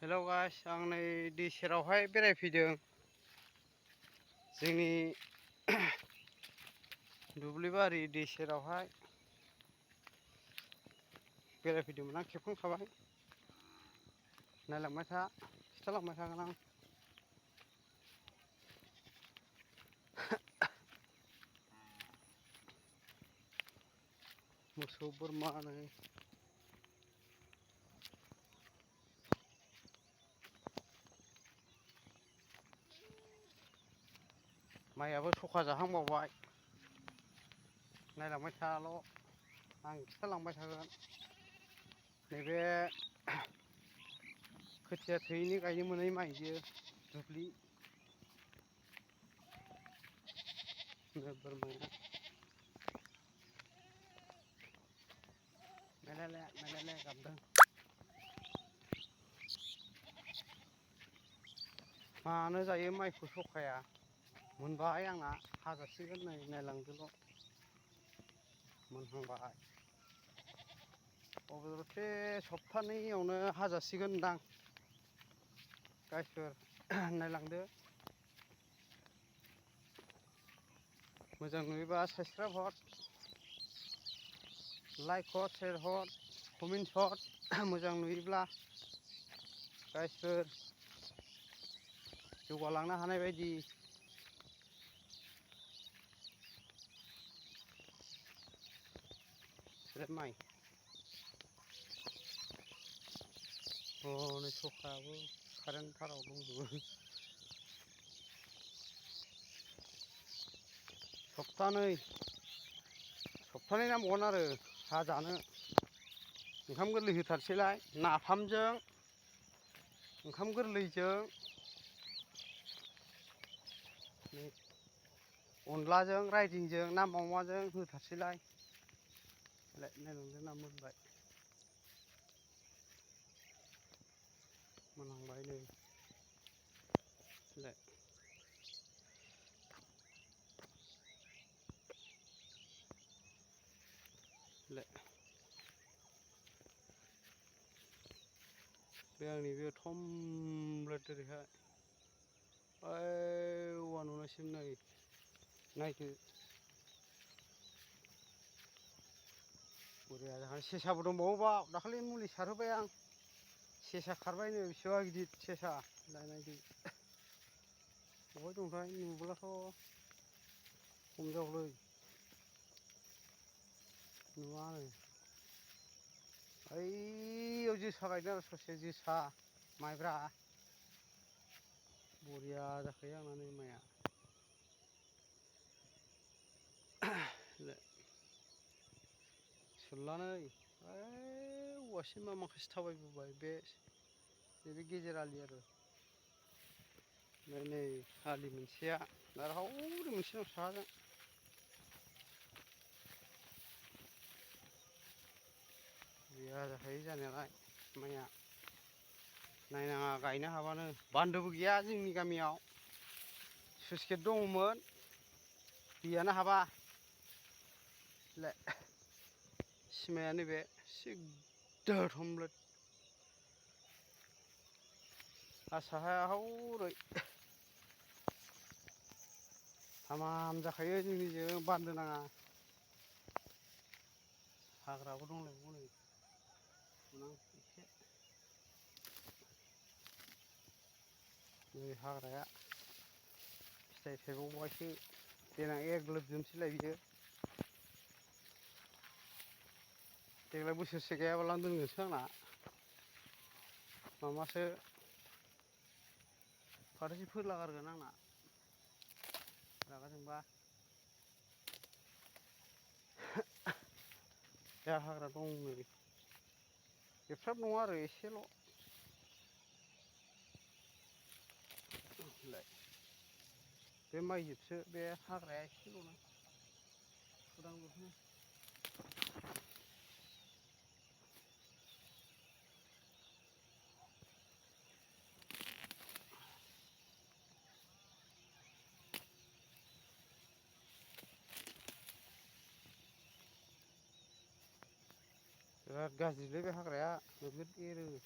Hello guys, आं नै दै सेरावहाय बेरायफैदों। जोंनि दुब्लिबारि दै सेरावहाय बेरायफैदोंमोन आं, खेबखांखाबाय। नायलांबाय था, खिथालांबाय थागोन आं। मोसौ बोरमा नै माइयाबो सखा जाहांबावबाय। नायलांबाय थाल', आं खिथालांबाय थागोन। नैबे खोथिया थोयैनि गायनो मोनै माइ बियो दुब्लि। बोरमाया मेलेले गाबदों। मानो जायो माइखौ सखाया? मोनबाय आंना, हाजासिगोन नै नायलांदोल'। मोनहांबाय। अबेसे सप्तानैयावनो हाजासिगोनदां। गाइसफोर नायलांदो। मोजां नुयोबा साबसक्राइब हर, लाइक हर, शेयार हर, कमेन्ट हर। मोजां नुयोब्ला गाइसफोर जौगालांनो हानाय बायदि। माइ हनै सखायाबो कारेन्ट थाराव दंजोबो। सप्तानै नांबावगोन आरो हाजानो। ओंखाम गोरलै होथारसैलाय, नाफामजों ओंखाम गोरलैजों अनलाजों रायदिंजों ना मावाजों होथारसैलाय। नायलांदो ना मोनबाय। मोनहांबाय नै। बे आंनि बे थमब्लेट ओरैहाय औवा नुनायसिम नै नायदो। बरिया जागोन। सेसाबो दंबावो बाव, दाखालि मुलि सारहोबाय आं। सेसा खारबायनो, बेसेबा गिदिर सेसा। नायदो बहाय दंथाय, नुब्लाथ' हमजागौलै। नुवा नै। ओइयाव जोसा गायदों आरो ससे जोसा माइब्रा। बरिया जाखायो आंना नै माइया। सुरला नै औवासिम माखासे थाबायबोबाय बे गेजेर आलि आरो। ओमफ्राय नै आलि मोनसेया आरो हौरै मोनसे दं साहाजों। गैया जाखायो जानायालाय माइया। नायनाङा गायनो हाबानो। बान्दोबो गैया जोंनि गामियाव। स्लुइस गेट दङमोन, दैयानो हाबा। सिमाया नैबे सिद्दा थमब्लेट। आर साहाया हौरै थामाम जाखायो जोंनिजों, बान्दो नाङा। हाग्राबो दंलायबावो नै एसे। नै हाग्राया फिथाइ थाइबावबायसो, देनां एग्लोबजोबनोसैलाय बियो। देग्लाय बोसोरसे गायाबालानो दोनगोनसो आंना। माबासो फाथोसो फोलागारगोन आंना रागा जोंबा। जा हाग्रा दं नै, एफ्राब नङा आरो एसेल'। बे माइ जोबसो, बे हाग्राया एसेल'नो फुदांल'सो। बिराद गाज्रिलै बे हाग्राया, नोगोद एरो।